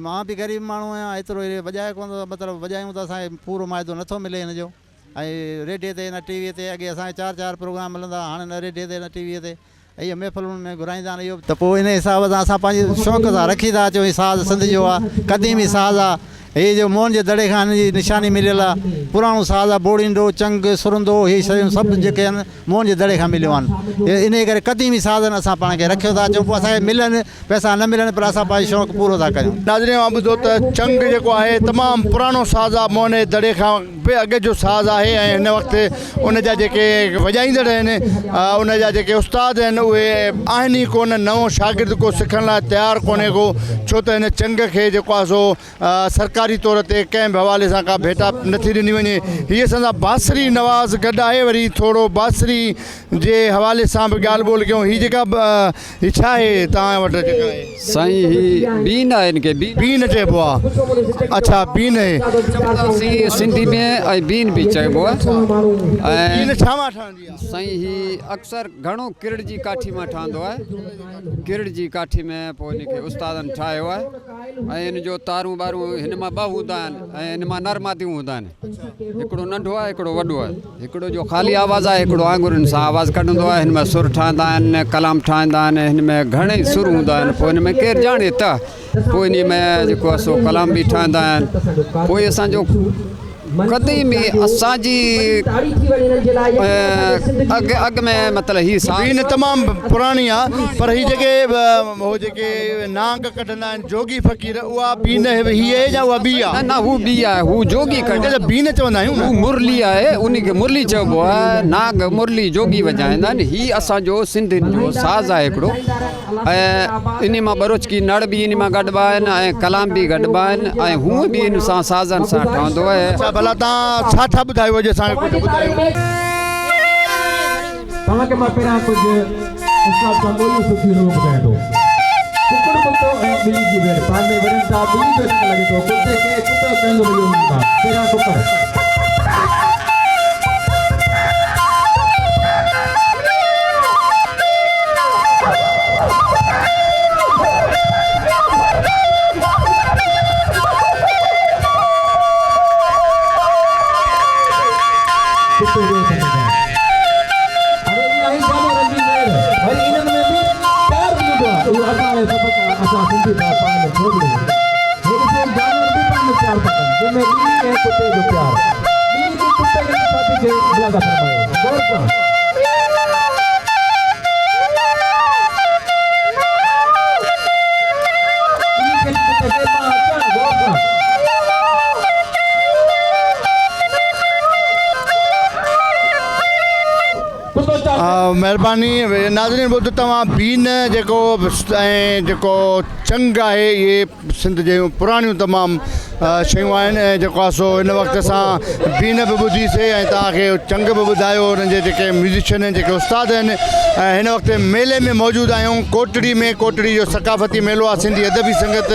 مان به غريب ماڻهو آهيان ايترو وڄائي ڪونه ٿو مطلب وڄايون ته اسان کي پورو معاهدو نٿو ملي هن جو ۽ ريڊيي تي نه ٽي وي تي اڳي اسان کي چار چار پروگرام ملندا هئا هاڻي نه ريڊيي تي نه ٽي وي تي اهي محفلن ۾ گهرائيندا آهن اهو ته پوء انهي حساب سان اسان پنهنجي شوق سان رکي ٿا اچون هي ساز سنڌ جو آهي قديمي ساز آهي هي جو موهن جي دڙي کان هن جي نشاني مليل آهي پراڻو ساز آهي بوڙينڊو چنگ سرندو هي شيون سڀ جيڪي آهن موهن جي دڙي کان مليون آهن انهي ڪري قديمي سازن اسان پاڻ کي رکيو ٿا اچون پوء اسان کي ملن پئسا نه ملن پر اسان پنهنجو شوق پورو ٿا ڪريون. ناظرين اوهان ٻڌو ته چنگ جيڪو آهي تمام پراڻو ساز آهي موهن جي دڙي کان به اڳ جو ساز آهي ۽ هن وقت ان جا جيڪي وڄائيندڙ آهن ان جا جيڪي استاد آهن اهي آهن ئي ڪونه نئون شاگرد ڪو سکڻ لاء تيار ڪونهي ڪو ڇو ته هن چنگ کي جيڪو آهي سو سرڪاري طور تي ڪنهن به حوالي سان ڪا ڀيٽا نٿي ڏني وڃي. هي اسان سان باصري نواز گڏ آهي وري ٿورو باصري جي حوالي سان به ڳالهه ٻولهه ڪيون. هي جيڪا هي ڇا آهي توهان وٽ جيڪا آهي؟ سائين هي بين آهي هن کي بين. بين چئبو آهي اڇا بين آهي. چونداسين سنڌي ۾ ۽ بين به چئبو آهي ۽ بين ڇا مان ٺهندي آهي؟ سائين هي اڪثر گهڻو ڪرڙ جي ڪاٺي مان ٺهندو آهي ڪرڙ جي ڪاٺي ۾ پوء ان کي استادن ٺاهيو آهي. ۽ ان جو تارون ٻارون هن مان ٻه هوندا آهن ۽ هن مان نر ماديون هوندا آهن هڪڙو ننڍو آهي هڪڙو وڏو آهي هڪڙو جو خالي آواز آهي هڪڙو آڱرين سان آواز ڪڍندو آهي هن ۾ سر ٺهندا آهن ڪلام ٺهندا آهن هن ۾ گهڻي سر هوندا آهن پوء هن ۾ ڪير ڄاڻي ته پوء ان ۾ جيڪو آهي سو ڪلام به ٺهندا آهن پوء اسانجو قديم اسان جي اڳ اڳ ۾ مطلب هي ساز بين تمام پراڻي آ پر هي جيڪي هو جيڪي نانگ ڪڍندا آهن جوڳي فقير اها بين هي آهي يا اها ٻي آ؟ نه نه هو ٻي آهي هو جوڳي ڪڍ بين چوندا آهيون نه هو مرلي آهي ان کي مرلي چئبو آهي نانگ مرلي جوڳي وڄائيندا آهن هي اسان جو سنڌين جو ساز آهي هڪڙو ۽ انهي مان ٻروچڪي نڙ به انهي مان گڏبا آهن ۽ ڪلام به گڏبا آهن ۽ هونء به ان سان سازن سان ٺهندو آهي. اڇا ڀلا توهان ڇا ڇا ٻڌايو اڄ اسان کي ڪجهه ٻڌايو. توهان کي مان پهريان ڪجهه استاد سان ٻوليون سکي هن ۾ ٻڌايان ٿو. ڪڪڙ ڪتو ۽ ٻلي جي ويڙهه پاڻ ۾ وڙهن ٿا ٻلي جو شڪ لڳي ٿو ڪتي کي ڪتو ڪهندو مليو وڃن ٿا پهريان ڪڪڙ. ڪتي جو هٿ ۾ ڏيڻ. هاڻي اها آهي جانورن جي ويڙهه. وري انهن ۾ به پيار به هوندو آهي. اهو اسان ۾ سڀ کان اسان سنڌي ڀاء پاڻ ۾ ڇو وڙهون. هي ڏسو جانور به پاڻ ۾ پيار ٿا ڪن. جنهن ۾ ٻلي ۽ ڪتي جو پيار. ٻلي به ڪتي جي ساٿي کي ملاحظه فرمايو. غور سان. مهرباني ناظرين ٻڌ توهان بين جيڪو ۽ جيڪو چنگ آهي اهي سنڌ جون پراڻيون تمام شيون آهن ۽ جيڪو آهي سو هن وقت اسان بين به ٻڌي سي ۽ توهان کي چنگ به ٻڌايو انهن جي جيڪي ميوزيشن آهن جيڪي استاد آهن ۽ هن وقت ميلي ۾ موجود آهيون ڪوٽڙي ۾ ڪوٽڙي جو ثقافتي ميلو آهي سنڌي ادبي سنگت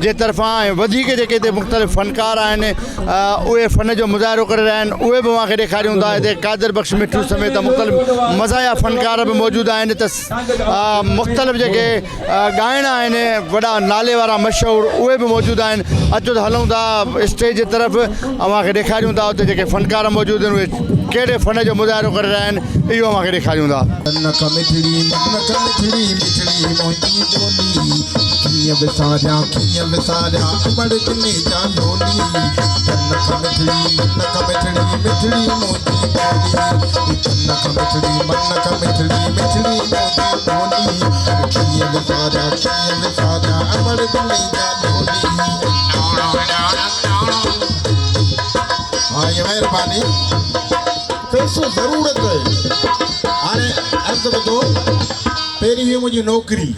جي طرفان ۽ وڌيڪ جيڪي هتي مختلف فنڪار آهن اهي فن جو مظاهرو ڪري رهيا آهن اهي به اوهان کي ڏيکاريون ٿا هتي قادر بخش مٺو سميت مختلف مزاحيه فنڪار به موجود آهن ته مختلف جيڪي ڳائڻا آهن وڏا نالي وارا مشهور اهي به موجود آهن اچو ته هلون ٿا اسٽيج جي طرف اوهان کي ڏيکاريون ٿا اتي جيڪي فنڪار موجود آهن اهي ڪهڙي فن جو مظاهرو ڪري رهيا آهن اهو اوهان کي ڏيکاريون ٿا. نک مٺڙي نک مٺڙي مٺڙي منهنجي ٻولي ڪيئن وساريان ڪيئن وساريان امڙ ڏني جا لولي نک مٺڙي نک مٺڙي مٺڙي منهنجي ٻولي نک مٺڙي نک مٺڙي مٺڙي منهنجي ٻولي ڪيئن وساريان ڪيئن وساريان امڙ ڏني جا لولي. ها هي مهرباني پئسو ضرورت هاڻي عرض ٻڌو پهرين هئي منهنجي نوڪري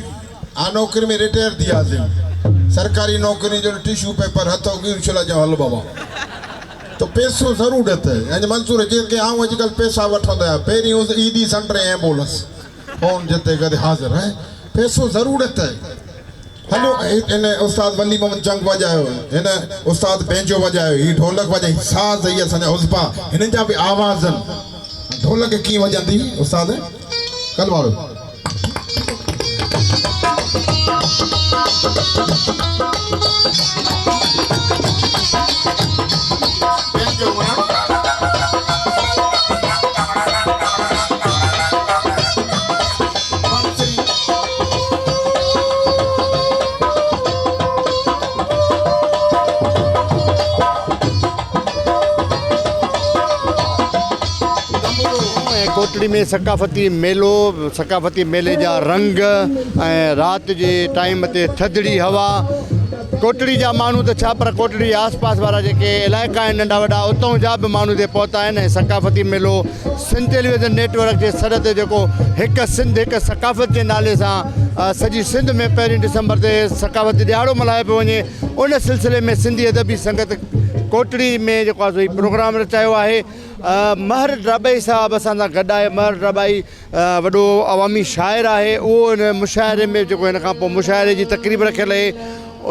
آ نوڪري ۾ رٽائر ٿي وياسين سرڪاري نوڪري جو ٽشو پيپر هٿ اگهي اڇلائي چيو هل بابا تو پئسو ضرورت ۽ منصور جيڪي آئون اڄڪلهه پئسا وٺندو آهيان پهرين هوس ايڌي سينٽر ۽ ايمبولنس فون جتي ڪٿي حاضر هي پئسو ضرورت هلو هن استاد ولي محمد چنگ وڄايو هن استاد بينجو وڄايو هي ڍولڪ وڄائي هي ساز هي اسان جا عضبا هنن جا به آواز آهن ڍولڪ ڪيئن وڄندي استاد ڪل وارو. ۽ ڪوٽڙي ۾ ثقافتي ميلو، ثقافتي ميلي جا رنگ ۽ رات جي ٽائيم تي ٿڌڙي هوا، ڪوٽڙي جا ماڻهو ته ڇا پر ڪوٽڙي جي آس پاس وارا جيڪي علائقا آهن ننڍا وڏا اتان جا به ماڻهو هتي پهتا آهن ۽ ثقافتي ميلو سنڌ ٽيليويزن نيٽ ورڪ جي سڏ تي جيڪو هڪ سنڌ هڪ ثقافت جي نالي سان سڄي سنڌ ۾ پهرين ڊسمبر تي ثقافتي ڏهاڙو ملهايو پيو وڃي ان سلسلي ۾ سنڌي ادبي سنگت ڪوٽڙي ۾ جيڪو آهي سو هي پروگرام رچايو آهي مهر ڊاٻائي صاحب اسان سان گڏ آهي مهر ڊاٻائي وڏو عوامي شاعر آهي اهو ان مشاعري ۾ جيڪو هن کان پوء مشاعري جي تقريب رکيل آهي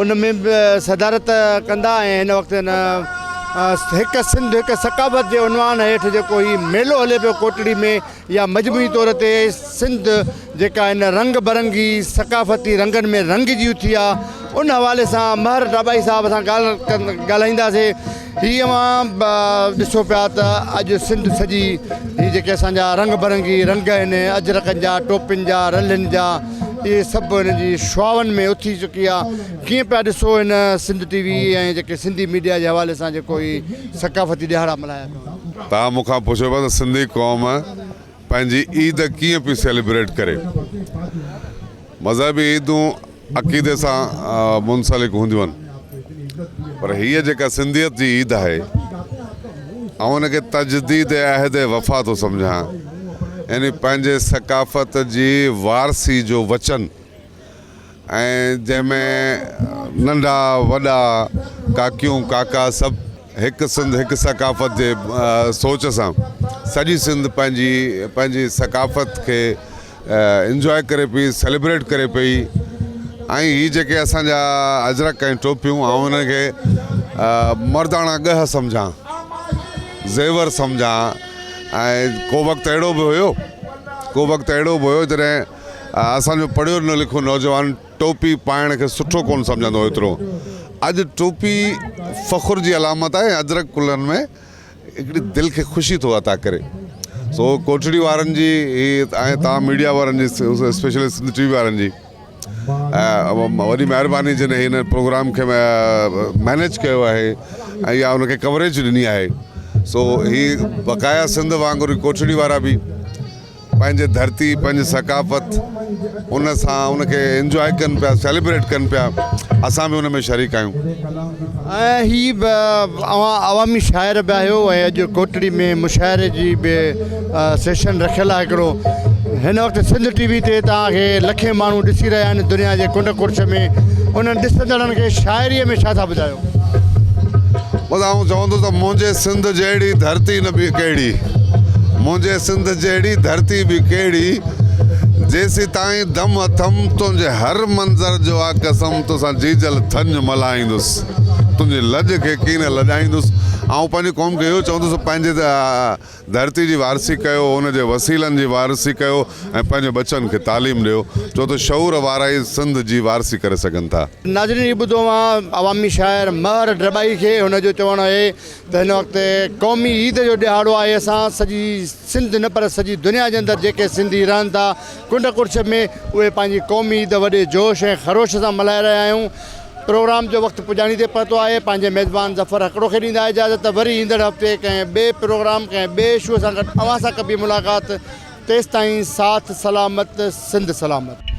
ان ۾ به صدارت ڪندا ۽ هن وقت هن هڪ سنڌ هڪ ثقافت جي عنوان هيٺ جيڪو هي ميلو هلي پيو ڪوٽڙي ۾ يا مجموعي طور تي سنڌ جيڪا هن رنگ برنگي ثقافتي رنگن ۾ رنگجي اٿي آ ان حوالي سان مهر ڊاٻائي صاحب سان ڳالهه ڳالهائينداسي هي اوهان ڏسو پيا ته اڄ سنڌ سڄي هي جيڪي اسان جا رنگ برنگي رنگ آهن اجرڪن جا ٽوپين جا رلين جا اهي سڀ هن جي شعاعن ۾ اٿي چڪي آ ڪيئن پيا ڏسو هن سنڌ ٽي وي ۽ جيڪي سنڌي ميڊيا جي حوالي سان جيڪو هي ثقافتي ڏهاڙا ملهايا پيا وڃن. توهان مون کان پڇيو پيا ته سنڌي قوم پنهنجي عيد ڪيئن پئي سيليبريٽ ڪري. مذهبي عيدون عقيدي سان منسلڪ هونديون آهن پر هيء جيڪا سنڌيت جي عيد آهي آئون ان کي تجديد عهد وفا ٿو سمجهان يعني پنهنجي ثقافت جي وارثي جو وچن ۽ جنهن ۾ ننڍا وڏا ڪاڪيون ڪاڪا سڀ هڪ سنڌ هڪ ثقافت جي سوچ سان سڄي سنڌ پنهنجي پنهنجي ثقافت کي انجواء ڪري پئي سيليبريٽ ڪري پئي ۽ هي جيڪي اسان جا اجرڪ ۽ ٽوپيون آئون انهن کي مرداڻا ڳهه سمجهان زيور سمجهان ۽ ڪو وقت اهڙو به هيو ڪو وقت اهڙو به هيو جڏهن اسان جو پڙهيو نه لکيو نوجوان ٽوپي پائڻ کي سٺو ڪونه سمجهندو هو ايترو اڄ ٽوپي فخر جي علامت آهي اجرڪ ڪلهن ۾ هڪڙي دل کي خوشي ٿو عطا ڪري سو ڪوٽڙي وارن جي هي ۽ توهان ميڊيا وارن جي اسپيشلي سنڌ ٽي وي وارن جي وڏي مهرباني جن هن پروگرام کي مينيج ڪيو آهي ۽ يا ان کي ڪوريج ڏني آهي سو هي بقايا سنڌ وانگر ڪوٽڙي وارا به پنهنجي ڌرتي پنهنجي ثقافت ان سان ان کي انجواء ڪن پيا سيليبريٽ ڪن پيا اسان به ان ۾ شريڪ آهيون. ۽ هي به اوهان عوامي شاعر به آهيو ۽ اڄ ڪوٽڙي ۾ مشاعري جي به سيشن رکيل آهي هڪڙو هن وقت سنڌ ٽي وي تي توهان کي لکين ماڻهو ڏسي رهيا آهن دنيا جي ڪنڊ ڪڙڇ ۾ انهن ڏسندڙن کي شاعريء ۾ ڇا ٿا ٻڌايو؟ بس آئون چوندس ته منهنجي سنڌ جهڙي ڌرتي نه ٻي ڪهڙي منهنجي سنڌ جهڙي ڌرتي ٻي ڪهڙي جيسيتائين دم اٿم تنهنجي هر منظر جو آ قسم توسان جيجل ٿڃ ملهائيندس تنهنجي لڄ کي ڪين لڄائيندس آئون پنهنجي قوم کي اهو چوندس ته پنهنجي ڌرتي جي وارثي ڪيو، ان جي وسيلن جي وارثي ڪيو ۽ پنهنجي ٻچن کي تعليم ڏيو، ڇو ته شعور وارا ئي سنڌ جي وارثي ڪري سگهن ٿا. ناظرين هي ٻڌو اوهان عوامي شاعر مهر ڊٻائي کي هن جو چوڻ آهي ته هن وقت قومي عيد جو ڏهاڙو آهي اسان سڄي سنڌ نه پر سڄي دنيا جي اندر جيڪي سنڌي رهن ٿا ڪنڊ ڪڙڇ ۾ اهي پنهنجي قومي عيد وڏي جوش ۽ خروش سان ملهائي رهيا آهيون پروگرام جو وقت پڄاڻي تي پهتو آهي پنهنجي ميزبان ظفر هڪڙو کي ڏيندا اجازت وري ايندڙ هفتي ڪنهن ٻئي پروگرام ڪنهن ٻئي اشو سان گڏ اوهان سان ڪبي ملاقات تيستائين ساٿ سلامت سنڌ سلامت.